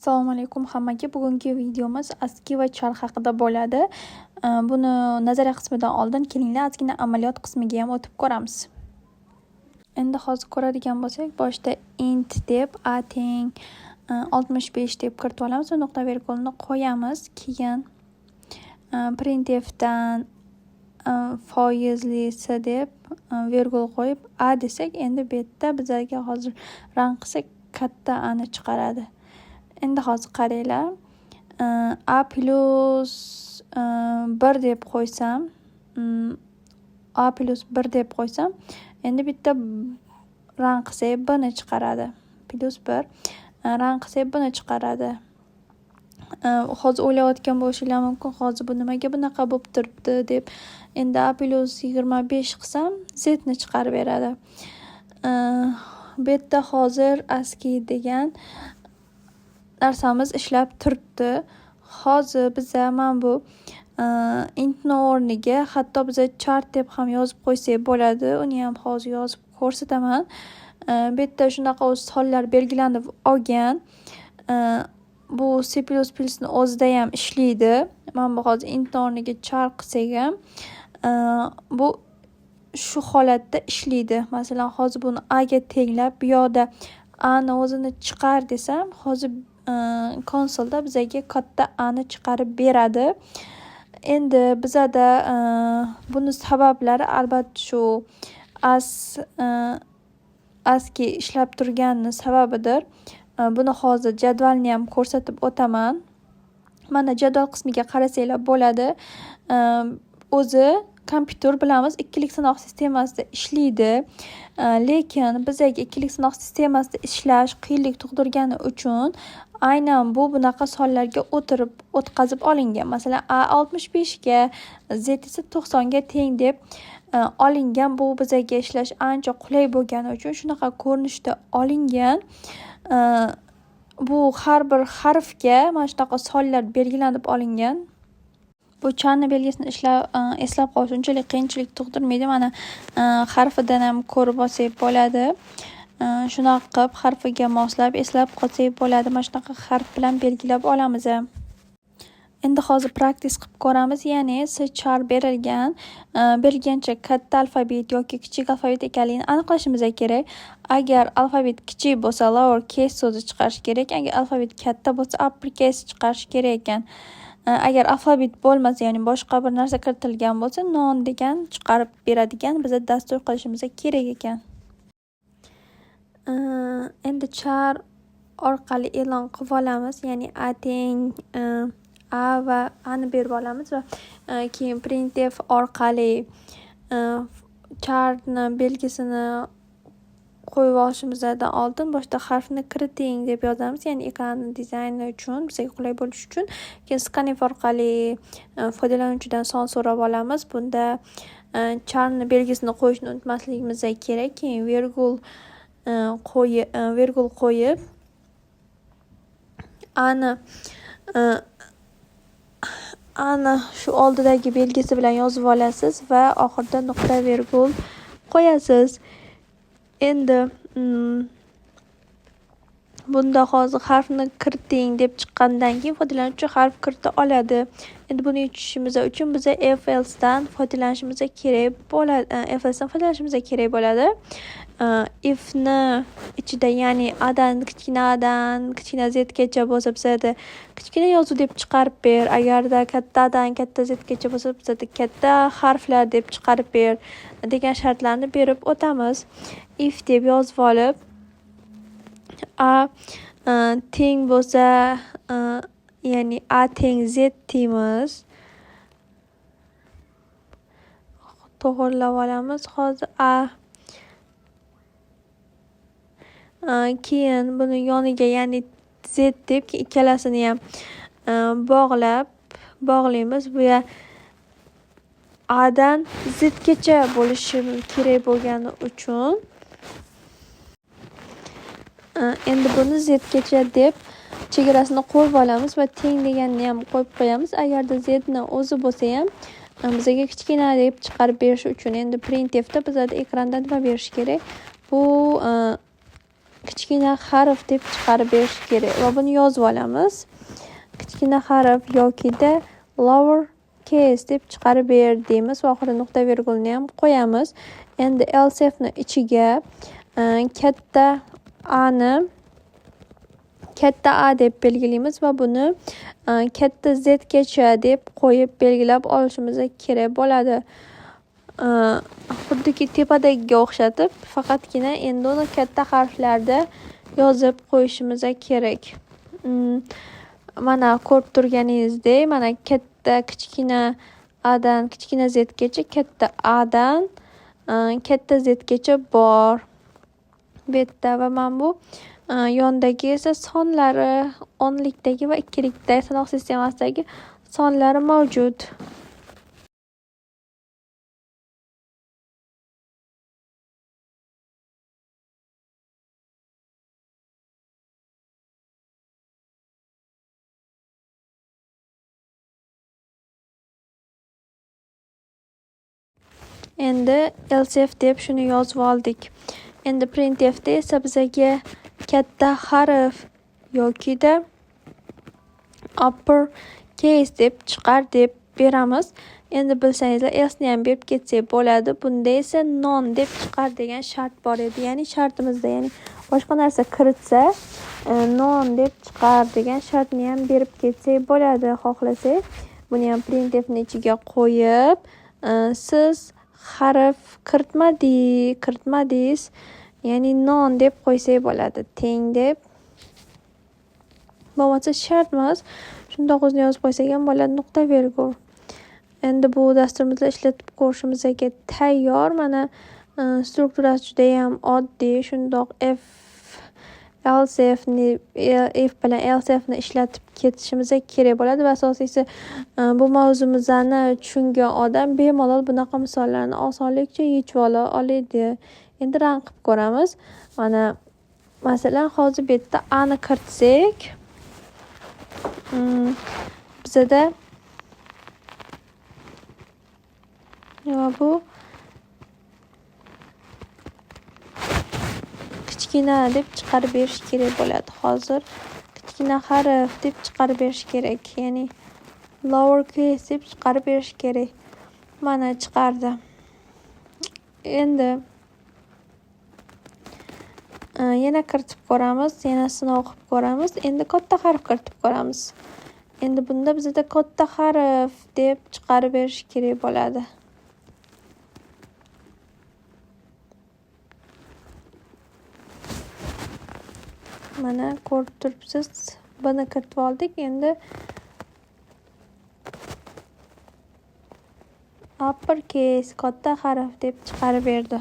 Assalomu alaykum hammaga. Bugungi videomiz ASCII va char haqida bo'ladi. Buni nazariya qismidan oldin kelinglar, ozgina amaliyot qismiga ham o'tib ko'ramiz. Endi hozir ko'radigan bo'lsak, boshida int deb a teng 65 deb kiritib olamiz va nuqta vergulni qo'yamiz. Keyin printfdan foizli s deb vergul qo'yib a desak, endi bu yerda bizlarga hozir run qilsak, katta a ni chiqaradi. Endi hozir qaranglar. A plyus 1 deb qo'ysam, a plyus 1 deb qo'ysam, endi bitta run qilsak, b ni chiqaradi. Plyus 1 run qilsak, b ni chiqaradi. Hozir o'ylayotgan bo'lishinglar mumkin, hozir bu nimaga bunaqa bo'lib turibdi deb. Endi a plyus 25 qilsam, z ni chiqarib beradi. Bu yerda hozir ASCII degan narsamiz ishlab turibdi. Hozir biza mana bu intni o'rniga hatto biza char deb ham yozib qo'ysak bo'ladi. Uni ham hozir yozib ko'rsataman. Bu yerda shunaqa o'zi sonlar belgilanib olgan. Bu C++ ni o'zida ham ishlaydi. Mana bu hozir intni o'rniga char qilsak ham, bu shu holatda ishlaydi. Masalan, hozir buni a ga tenglab, bu yoqda a ni o'zini chiqar desam, hozir konsolda bizaga katta a ni chiqarib beradi. Endi bizada buni sabablari albatta shu ASCII ishlab turganini sababidir. Buni hozir jadvalni ham ko'rsatib o'taman. Mana, jadval qismiga qarasanglar bo'ladi. O'zi kompyuter, bilamiz, ikkilik sanoq sistemasida ishlaydi. Lekin bizaga ikkilik sanoq sistemasida ishlash qiyinlik tug'dirgani uchun aynan bu bunaqa sonlarga o'tirib o'tkazib olingan. Masalan, a 65ga, z esa 90ga teng deb olingan. Bu bizaga ishlash ancha qulay bo'lgani uchun shunaqa ko'rinishda olingan. Bu har bir harfga mana shunaqa sonlar belgilanib olingan. Bu charni belgisini eslab qolish unchalik qiyinchilik tug'dirmaydi. Mana, harfidan ham ko'rib olsak bo'ladi. Shunaqa qilib harfiga moslab eslab qolsak bo'ladi. Mana shunaqa harf bilan belgilab olamiz. Endi hozir practice qilib ko'ramiz. Ya'ni s char berilgan, berilgancha katta alfabet yoki kichik alfabet ekanligini aniqlashimiz kerak. Agar alfabet kichik bo'lsa, lower case so'zi chiqarish kerak. Agar alfabet katta bo'lsa, upper case chiqarish kerak ekan. Agar alfabet bo'lmasa, ya'ni boshqa bir narsa kiritilgan bo'lsa, none degan chiqarib beradigan biza dastur qilishimiz kerak ekan. Endi char orqali e'lon qilib olamiz, ya'ni a teng a va ani berib olamiz va keyin printf orqali charni belgisini qo'yib olishimizdan oldin boshida harfni kiriting deb yozamiz, ya'ni ekranni dizayni uchun, bizga qulay bo'lishi uchun. Keyin scanf orqali foydalanuvchidan son so'rab olamiz. Bunda charni belgisini qo'yishni unutmasligimiz kerak. Keyin vergul qo'yib, ani shu oldidagi belgisi bilan yozib olasiz va oxirida nuqta vergul qo'yasiz. Endi bunda hozir harfni kiriting deb chiqqandan keyin foydalanuvchi harf kirita oladi. Endi buni yechishimiz uchun biza if elsedan foydalanishimiz kerak bo'ladi. If elsedan foydalanishimiz kerak bo'ladi. Ifni ichida, ya'ni adan kichkina adan kichkina zgacha bo'lsa, bizada kichkina yozuv deb chiqarib ber. Agarda katta adan katta zgacha bo'lsa, bizada katta harflar deb chiqarib ber degan shartlarni berib o'tamiz. If deb yozib olib, a teng bo'lsa, ya'ni a teng z deymiz. To'g'irlab olamiz hozir a. Keyin buni yoniga, ya'ni z deb ikkalasini ham bog'lab bog'laymiz. Bu adan zgacha bo'lishi kerak bo'lgani uchun endi buni zgacha deb chegarasini qo'yib olamiz va teng deganni ham qo'yib qo'yamiz. Agarda z ni o'zi bo'lsa ham, bizaga kichkina deb chiqarib berishi uchun endi printfda bizada ekranda nima berish kerak? Bu Kichkina harf deb chiqarib berish kerak va buni yozib olamiz. Kichkina harf yokida lower case deb chiqarib ber deymiz va oxirida nuqta virgulni ham qo'yamiz. Endi else ifni ichiga katta A ni katta A deb belgilaymiz va buni katta Z gacha deb qo'yib belgilab olishimiz kerak bo'ladi. Xuddiki tepadagiga o'xshatib, faqatgina endi uni katta harflarda yozib qo'yishimiz kerak. Mana ko'rib turganingizdek, mana katta kichkina Adan kichkina Z gacha, katta Adan katta Z gacha bor bu yerda va mana bu yondagi esa sonlari, o'nlikdagi va ikkilikdagi sanoq sistemasidagi sonlari mavjud. Endi else if deb shuni yozib oldik. Endi printfda esa bizaga katta harf yokida upper case deb chiqar deb beramiz. Endi bilsangizlar, else ni ham berib ketsak bo'ladi. Bunda esa none deb chiqar degan shart bor edi. Ya'ni shartimizda, ya'ni boshqa narsa kiritsa, none deb chiqar degan shartni ham berib ketsak bo'ladi xohlasak. Buni ham printfni ichiga qo'yib, siz harf kiritmadingiz, ya'ni none deb qo'ysak bo'ladi. Teng deb. Bo'lmasa shart emas. Shundoq o'zini yozib qo'ysak ham bo'ladi, nuqta vergul. Endi bu dasturimizni ishlatib ko'rishimizga tayyor. Mana strukturasi judayam oddiy. Shundoq if, else ifni, if bilan else ifni ishlatib ketishimiz kerak bo'ladi va asosiysi, bu mavzumizni tushungan odam bemalol bunaqa misollarni osonlikcha yechib ola oladi. Endi run qilib ko'ramiz. Mana masalan, hozir bu yerda A ni kiritsak, bizada nima bu? Kichkina deb chiqarib berish kerak bo'ladi. Hozir kichkina harf deb chiqarib berish kerak. Ya'ni lower case deb chiqarib berish kerak. Mana chiqardi. Endi yana kiritib ko'ramiz, yana sinov qilib ko'ramiz. Endi katta harf kiritib ko'ramiz. Endi bunda bizada katta harf deb chiqarib berish kerak bo'ladi. Mana ko'rib turibsiz, buni kiritib oldik. Endi upper case, katta harf deb chiqarib berdi.